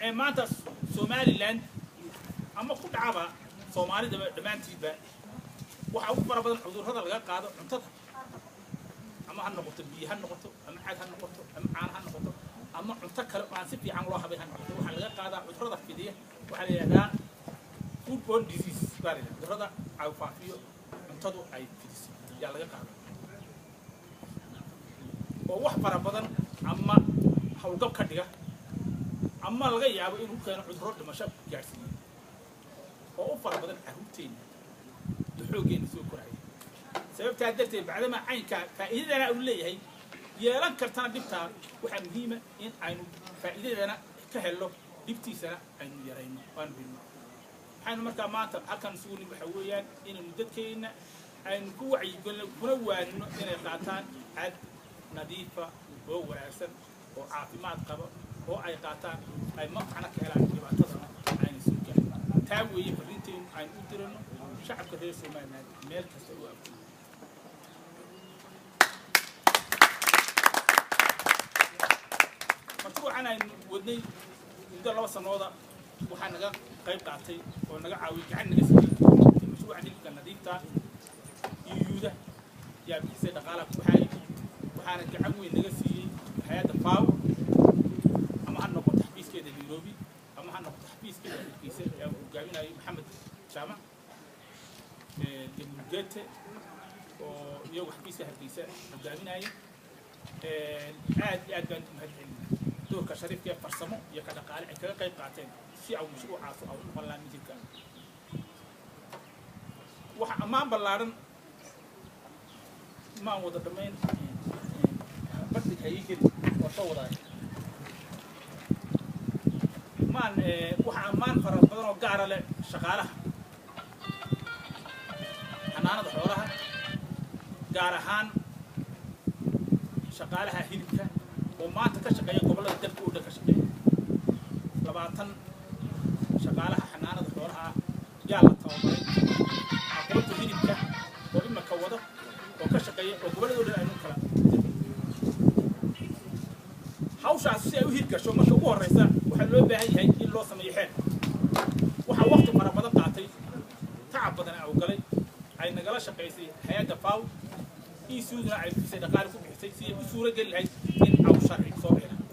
Ee maanta Somaliland ama ku dhacaba Soomaalida dhammaantiiba, waxaa ugu fara badan cudurrada laga qaado cuntada, ama ha noqoto biyo ha noqoto, ama caag ha noqoto, ama caano ha noqoto, ama cunto kale oo aan si fiican loo habay ha noqoto. Waxaa laga qaadaa cudurrada fidiya, waxaa la yidhahdaa foodborne disease baa la yidhahdaa. Cudurrada ay faafiyo cuntadu ay fidiso yaa laga qaadaa, oo wax fara badan ama hawlgab ka dhiga ama laga yaabo inuu keeno cudurro dhimasho gaadhsiiyo, oo u fara badan carruurteenna iyo xooggeena soo koraya. Sababtaa darteed, bacdama caynkaa faa'iidadana uu leeyahay, yeelan kartana dhibtaa, waxaa muhiima in aynu faa'iidadana ka helno, dhibtiisana aynu yarayno waanu helno. Waxaynu markaa maanta halkan isugu nimi waxa weeyaan inaynu dadkeenna aynu ku wacyigelino kuna waanino inay qaataan cad nadiifa oo wanaagsan oo caafimaad qaba, oo ay qaataan, ay manfacna ka helaan, dhibaatadana ayna soo gaarin. Taa weeye farriinteennu aynu u dirano shacabka reer Somaliland meel kasta oo afko. Mashruucan aynu wadnay muddo 2 sanooda waxaa naga qayb qaatay oo naga caawiyay, gacan naga siiyey mashruuca hilibka nadiifta iyuuda yaa bixisay dhaqaalaha ku baxaayay. Waxaana gacan weyn naga siiyey hay-adda FAO, ama ha noqoto xafiiskeeda Nairobi ama ha noqoto xafiiskeeda Hargeysa ee uu hogaaminayo Maxamed Jaamac Demulgete, oo iyagu xafiiska Hargeysa hogaaminaya. Aad iyo aad baan u mahad celinaa doorka shariifka ee farsamo iyo ka dhaqaale ay kaga qayb qaateen si au mashruucaas au noqon lahaa midka. Waxa ammaan ballaaran maan wada dhammayn badhig hayay geli waa soo wadaay maan. Waxa ammaan fara badan oo gaara leh shaqaalaha xanaanada xoolaha, gaar ahaan shaqaalaha hilibka oo maanta ka shaqeeya gobollada dalka oo dhan ka shaqeeya. 20 shaqaalaha xanaanada xoolaha ah yaa la tababaray aqoonta hilibka, oo imaka wada oo ka shaqeeya oo gobollada oo dhan aynu kala. Hawshaas si ay u hirgasho, marka ugu horreysa waxaa loo baahan yahay in loo sameeyo xeer. Waxaa waqti fara badan qaatay, tacab badan oo galay, ay nagala shaqaysay hay-adda FAO, isuuduna ay bixisay dhaqaale ku bixisay si ay u suuro geli lahayd in aw sharci soo bixi lahaa.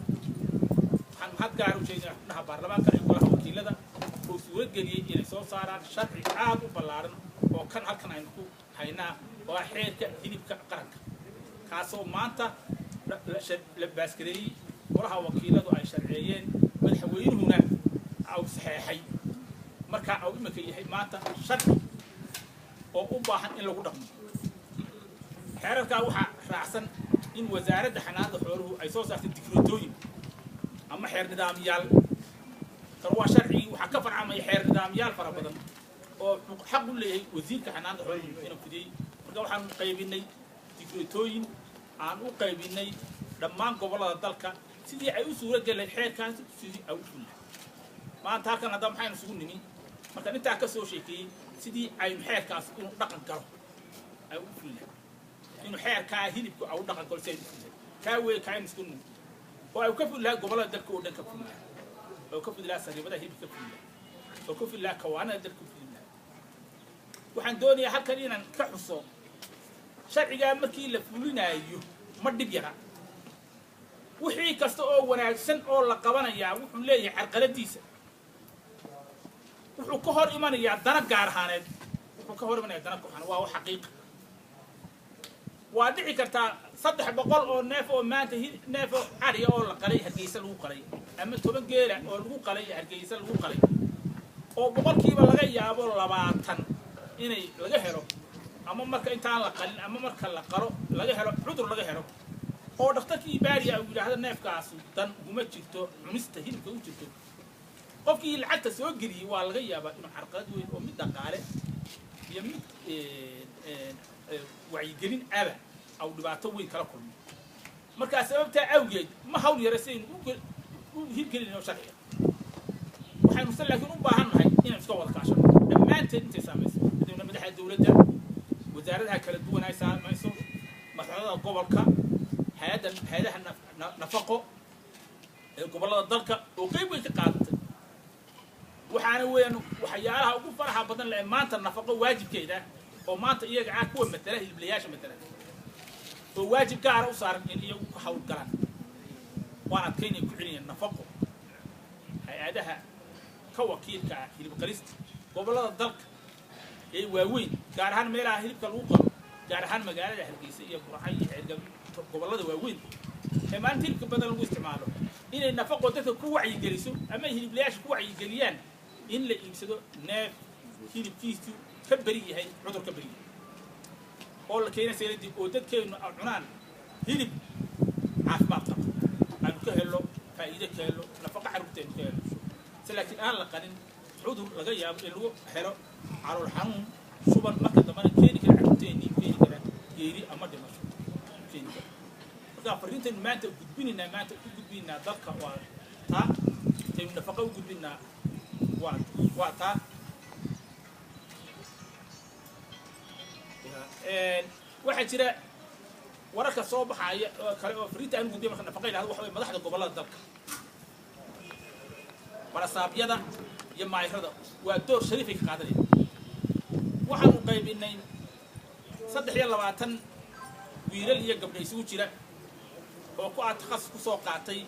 Waxaan mahad gaar u jeedinaa xubnaha baarlamaanka iyo golaha wakiilada oo suuro geliyey inay soo saaraan sharci aad u ballaaran oo kan halkan aynu ku haynaa, oo ah xeerka hilibka qaranka, kaasoo maanta la baaskareeyey, golaha wakiiladu ay sharceeyeen, madaxweynuhuna au saxeexay. Markaa au imika yahay maanta sharci oo u baahan in lagu dhaqmo. Xeerarkaa waxaa raacsan in wasaaradda xanaanada xooluhu ay soo saartay dikraatooyin ama xeer nidaamyaal. Tan waa sharcigii, waxaa ka farcamaya xeer nidaamyaal fara badan oo xaq u leeyahay wasiirka xanaanada xooluhu inuu fidiyey. Marka waxaanu qaybinay dikraatooyin aan u qaybinay dhammaan gobollada dalka sidii ay u suuro geli lahayd xeerkaasi sidii ay u fuli lahayd. Maanta halkan haddaba maxaynu isugu nimi, markaan intaa ka soo sheekeeyey, sidii aynu xeerkaas inuu dhaqan galo ay u fuli lahayd, inuu xeerkaa hilibku au dhaqan galo si aynu u fuli lahayd. Kaa weeye kaaynu isku nimi, oo ay ka fuli lahaa gobollada dalka oo dhan ka fuli lahaa, oo ka fuli lahaa sariibadaha hilibka ka fuli lahaa, oo ka fuli lahaa kawaanada dalka ka fuli lahaa. Waxaan doonayaa halkan inaan ka xuso sharcigaa markii la fulinaayo ma dhib yara. Wixii kasta oo wanaagsan oo la qabanayaa wuxuu leeyahay carqaladiisa, wuxuu ka hor imanayaa dana gaar ahaaneed, wuxuu ka hor imanayaa dana kooxan. Waa wax xaqiiqa. Waa dhici kartaa 300 oo neef oo maanta neef oo ariya oo la qalay Hargeysa lagu qalay, ama 10 geela oo lagu qalay Hargeysa lagu qalay, oo boqolkiiba laga yaabo 20 inay laga helo, ama marka intaan la qalin ama marka la qalo laga helo cudur laga helo, oo dhakhtarkii baariya uu yidhaahdo neefkaasu dan uma jirto cunista hilibka u jirto. Qofkii lacagta soo geliyey waa laga yaabaa inuu carqalad weyn oo mid dhaqaale iyo mid wacyigelin aba au dhibaato weyn kala kulmo. Markaa sababtaa awgeed ma hawl yara sidaynu u hirgelinayno sharciga. Waxaynu se laakiin u baahan nahay inaynu iska wada kaashano dhammaanteed intay saamayso, kadibna madaxda dowladda, wasaaradaha kala duwan ay saamayso, madaxda gobolka, hay-adda hay-adaha nafaqo ee gobollada dalka oo qeyb weyn ka qaadatay. Waxaana weeyaan waxyaalaha ugu faraxa badan leh maanta nafaqo waajibkeeda oo maanta iyaga ah kuwa matala hiliblayaasha matala oo waajib gaara u saaran in iyagu ka hawlgalaan. Waan adkaynaya ku celinaya nafaqo hay-adaha ka wakiilka ah hilib qalista gobollada dalka ee waaweyn, gaar ahaan meelaha hilibka lagu qalo, gaar ahaan magaalada Hargeysa iyo Burca iyo Ceergab, gobollada waaweyn ee maalinta hilibka badan lagu isticmaalo, inay nafaqo dadka ku wacyigeliso ama hiliblayaasha ku wacyigeliyaan in la iibsado neef hilibkiisu ka beri yahay cudur ka beri yahay oo la keena sayladii oo dadkeenu cunaan hilib caafimaad qaba, aanu ka helno faa'iido, ka helno nafaqo, carruurteenu ka helno, se laakiin aan la qanin cudur laga yaabo in lagu helo calool xanuun, shuban, marka dambena keeni kara carruurteennii, keeni kara geeri ama dhimasho keeni kara. Marka fariintaynu maanta gudbinaynaa, maanta u gudbinaynaa dalka waa taa, taynu nafaqo u gudbinaa waa taa. Waxaa jira wararka soo baxaya oo kale oo fariinta aan gudbiya marka nafaqa yidhahdo waxa way madaxda gobollada dalka, barasaabyada iyo maayirada waa door shariifay ka qaadanaya. Waxaanu qaybinay 23 wiilal iyo gabdho isugu jira oo ku ah takhasus ku soo qaatay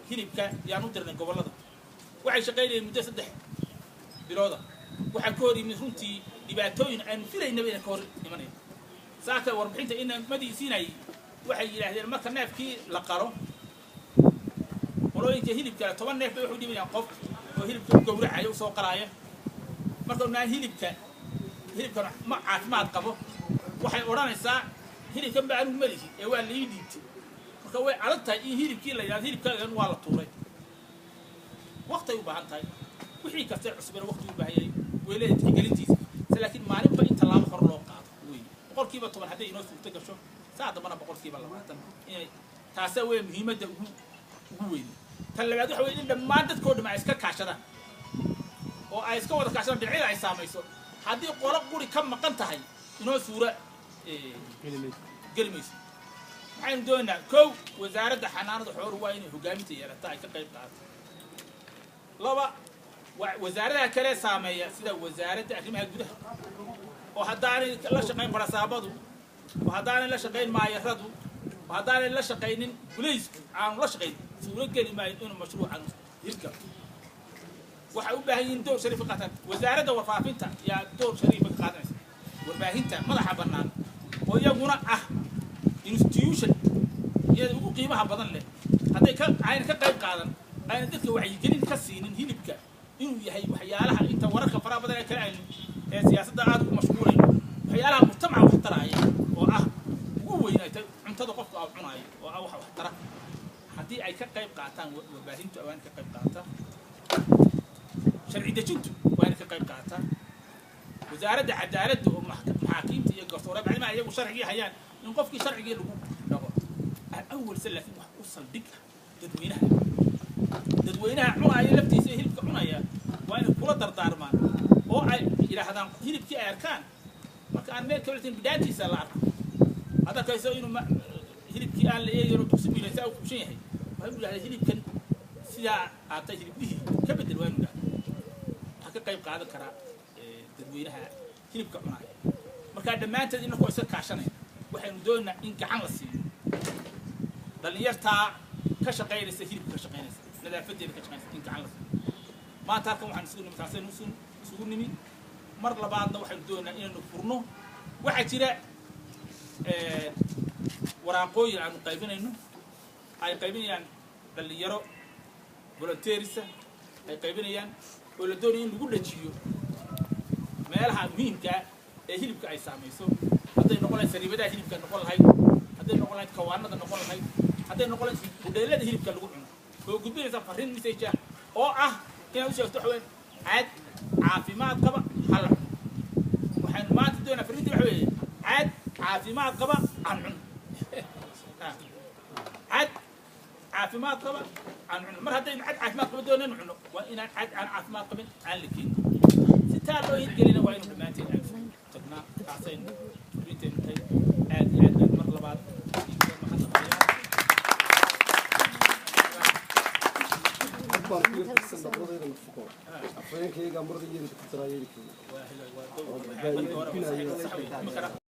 hilibka yaan u dirnay gobollada. Waxay shaqaynayeen muddo 3 bilooda. Waxaa ka hor yimid runtii dhibaatooyin aanu filaynaba inay ka hor imanayn. Saaka warbixinta inamadii siinayay waxay yidhaahdeen marka neefkii la qalo qolooyinka hilibka 10 neef bay waxu dhibayaan qof oo hilibka u gowracaya usoo qalaaya. Marka naan hilibka hilibkan ma caafimaad qabo, waxay odhanaysaa hilibkan ba anigu malihi ee waa la ii dhiibtay. Marka way adag tahay in hilibkii la yidhahdo hilibkaagan waa la tuuray. Waqtay u baahan tahay, wixii kastee cusbana waqti u baahan yahay weelada tixgelintiisa, se laakiin maalinba in tallaabo hor loo qaado wey. 10% hadday inoo suurto gasho, saa dambana 20% inay taasaa wey muhiimadda ugu weyn. Tan labaad waxa wey in dhammaan dadkoo dham ay iska kaashadaan oo ay iska wada kaashadaan dhinacyada ay saamayso. Haddii qolo quri ka maqan tahay inoo suura geli mayso. Waxaynu doonaynaa kow, wasaaradda xanaanada xooluhu waa inay hogaaminta yeelataa, ay ka qayb qaadato. Laba, wasaaradaha kale saameeya sida wasaaradda arrimaha gudaha oo haddaanay la shaqayn barasaabadu, oo haddaanay la shaqayn maayaradu, oo haddaanay la shaqaynin bulaysku, aanu la shaqayn, suuro geli maayo inuu mashruucan hirgalo. Waxay u baahan yihiin door shariif ka qaataan. Wasaaradda warfaafinta yaa door shariifa ka qaadanaysa, warbaahinta madaxa bannaan oo iyaguna ah institution iyada ugu qiimaha badan leh, hadday ka ayna ka qayb qaadan, ayna dadka wacyigelin ka siinin hilibka inuu yahay waxyaalaha inta wararka faraha badan ee kale aynu ee siyaasadda aada ugu mashquulayno, waxyaalaha mujtamaca wax taraya oo ah ugu weyn ay tahay cuntada qofka aa cunaayo oo ah waxa wax tara. Haddii ay ka qayb qaataan warbaahintu waa in ka qayb qaadataa, sharci dejintu waa in ka qayb qaadataa, wasaaradda cadaaladda oo maxaakiimta iyo garsoore bacdima iyagu sharcigii hayaan in qofkii sharcigii lagu dhaqo awal se, laakiin wax u saldhig ah dadweynaha cunaya laftiisa ee hilibka cunaya waa inay kula dardaarmaan oo ay yidhaahdaan hilibkii ay arkaan marka aan meel kale bidhaantiisa la arko had arkayso inuu hilibkii aan la eegin oo dugsi biilaysa uu kubshan yahay, waa inuu yidhahdaa hilibkan sidaa aatay hilibdihii ka bedel. Waa inuu yidhahdaa waxaa ka qayb qaadan karaa dadweynaha hilibka cunaya. Marka dhammaanteed inakoo iska kaashanayna waxaynu doonaynaa in gacan la siiyo dhallinyartaa ka shaqaynaysa hilibka, ka shaqaynaysa nadaafadeeda, ka shaqaynaysa, in gacan la siiyo. Maanta halkan waxaan isugu nimi taasaynu isugu nimi. Mar labaadna waxaynu doonaynaa inaynu furno. Waxaa jira waraaqooyin aanu qaybinayno, ay qaybinayaan dhallinyaro volunteerisa ay qaybinayaan oo la doonayo in lagu dhajiyo meelaha muhiimkaa ee hilibka ay saamayso, hadday noqon lahayd sariibadaha hilibka noqon lahayd, hadday noqon lahayd kawaanada noqon lahayd, hadday noqon lahayd hudheelada hilibka lagu cuno, oo gudbinaysa farriin message ah oo ah inaad u sheegto waxa weyn cad caafimaad qaba ha la cuno. Waxaynu maanta doonaa farriinta waxa weeye cad caafimaad qaba aan cuno, cad caafimaad qaba aan cuno. Mar haddaynu cad caafimaad qaba doonaynu cuno, waa inaan cad aan caafimaad qabin aan la keenin. Si taa loo hirgelina waa inu dhammaanteen aan isugu tagnaa. Taasaynu farriintaynu tahay. Aad iyo aad baan mar labaad idinka mahadnaqayaa. Afhayeenkayga murada yeeri ku daraayeeri. Waa dowr. Markii hore waa sax weeye.